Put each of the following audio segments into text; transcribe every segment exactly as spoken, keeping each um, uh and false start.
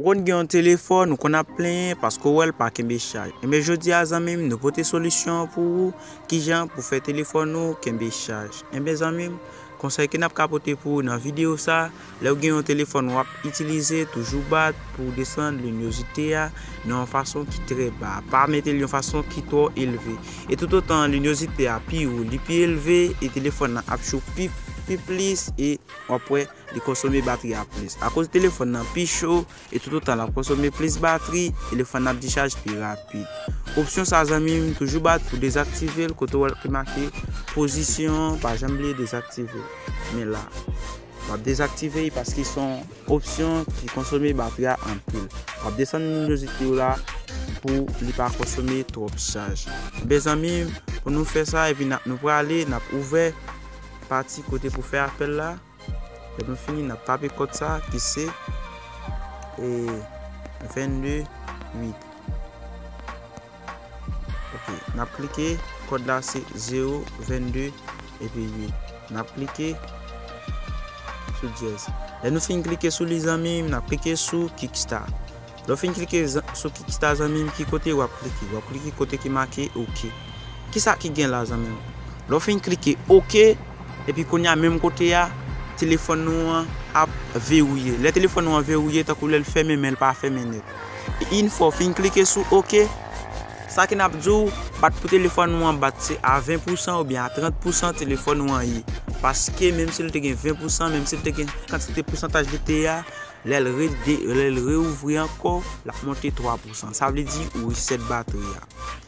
Konn gen yon telefòn ou konn ap plenyen paske w wè l pa kenbe chaj. Enben jodi a zanmi m, nou pote solisyon pou ou, kijan pou fè telefòn ou kenbe chaj. Enben zanmi m, konsèy ke n ap ka pote pou ou nan videyo sa, lè w gen yon telefòn w ap itilize, toujou bat pou w desann linyozite a nan yon fason ki trè ba. Pa mete l yon fason ki twò elve. E toutotan linyozite a pi wo, li pi elve, e telefòn nan ap cho pi, pi plis, e w ap wè li konsome batri a plis. Akoz telefòn nan pi cho, e toutotan l ap konsome plis batri, telefòn nan ap dichaj pi rapid. Opsyon sa zanmi m, toujou bat pou dezaktive l, kote w wè l ki make pozisyon, pa janm bliye dezaktive l. Men la, w ap dezaktive l paske se yon opsyon ki konsome batri a anpil. W ap desann linyozite w la pou li pa konsome twòp chaj. Enben zanmi m, pou nou fè sa, epi n ap, nou prale, n ap ouvè pati kote pou fè apèl la. Lè nou fini, n ap tape kòd sa ki se, e, vennde uit. Ok, n ap klike, kòd la se zewo, vennde, epi uit. N ap klike sou dyèz. Lè nou fin klike sou li, zanmi m, n ap klike sou Kickstart. Lè w fin klike zan-, sou Kickstart, zanmi m, ki kote w ap klike? W ap klike kote ki make OK. Kisa ki gen la, zanmi m? Lè w fin klike OK, epi kounye a menm kote a, telefòn nou an ap verouye. Lè telefòn nou an verouye, tankou lè l fèmen, men l pa fèmen nèt. E yon fwa w fin klike sou OK, sa ke n ap di w, bat pou telefòn ou an bat se a ven pousan oubyen a trant pousan telefòn ou an ye. Paske menm si l te gen ven pousan, menm si l te gen kantite pousantaj li te ye a, lè l re-, de-, lè l reouvri ankò, l ap monte twa pousan. Sa vle di ou reset batri a.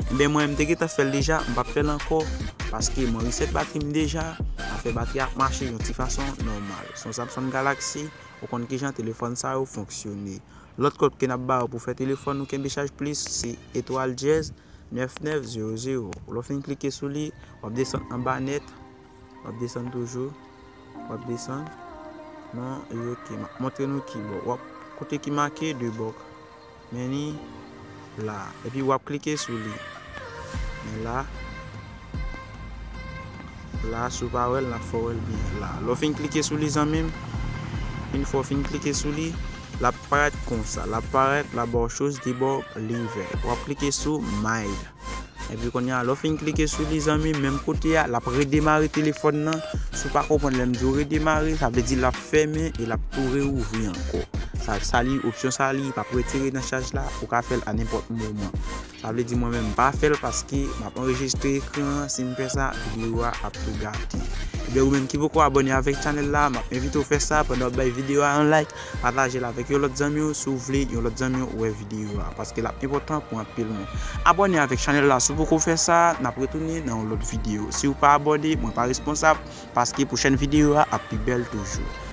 Enben, mwen, m te gentan fè l deja, m p ap fè l ankò, paske mwen reset batri m deja, m ap fè batri a ap mache yon ti fason nòmal. Se yon Samsung Galaxy, ou konn kijan telefòn sa yo fonksyone. Lòt kòd ke n ap ba w pou fè telefòn ou kenbe chaj plis, se etwal dyèz nèf nèf zewo zewo. Lè w fin klike sou li, w ap desann anba nèt, w ap desann toujou, w ap desann. Non, e ok, m ap montre nou kibò. W ap kote ki make de bòk. Men li la. Epi w ap klike sou li. Men la. La, si w pa wè l, n ap fè w wè l byen la. Lè w fin klike sou li, zanmi m, yon fwa w fin klike sou li, l ap parèt konsa. L ap parèt, l ap ba w choz de bòk li vè. W ap klike sou Mild. Epi kounye a, lè w fin klike sou li, zanmi m, menm kote a, l ap redemare telefòn nan. Si w pa konprann lè m di w redemare, sa vle di l ap fèmen e l ap tou reouvri ankò. Sa, sa li, opsyon sa li, p ap retire nan chaj la, ou ka fè l a nenpòt moman. Sa vle di mwen menm m pa fè l paske m ap anrejistre ekran an, si m fè sa, videyo a ap tou gate. Ebyen ou menm ki poko abòne avèk chanèl la, m ap envite w fè sa pandan w ap bay videyo a yon like, pataje l avèk yon lòt zanmi w si w vle yon lòt zanmi w wè videyo a, paske l ap enpòtan pou anpil moun. Abòne avèk chanèl la si w poko fè sa, n ap retounen nan yon lòt videyo. Si w pa abòne, mwen pa responsab, paske pwochèn videyo a ap pi bèl toujou.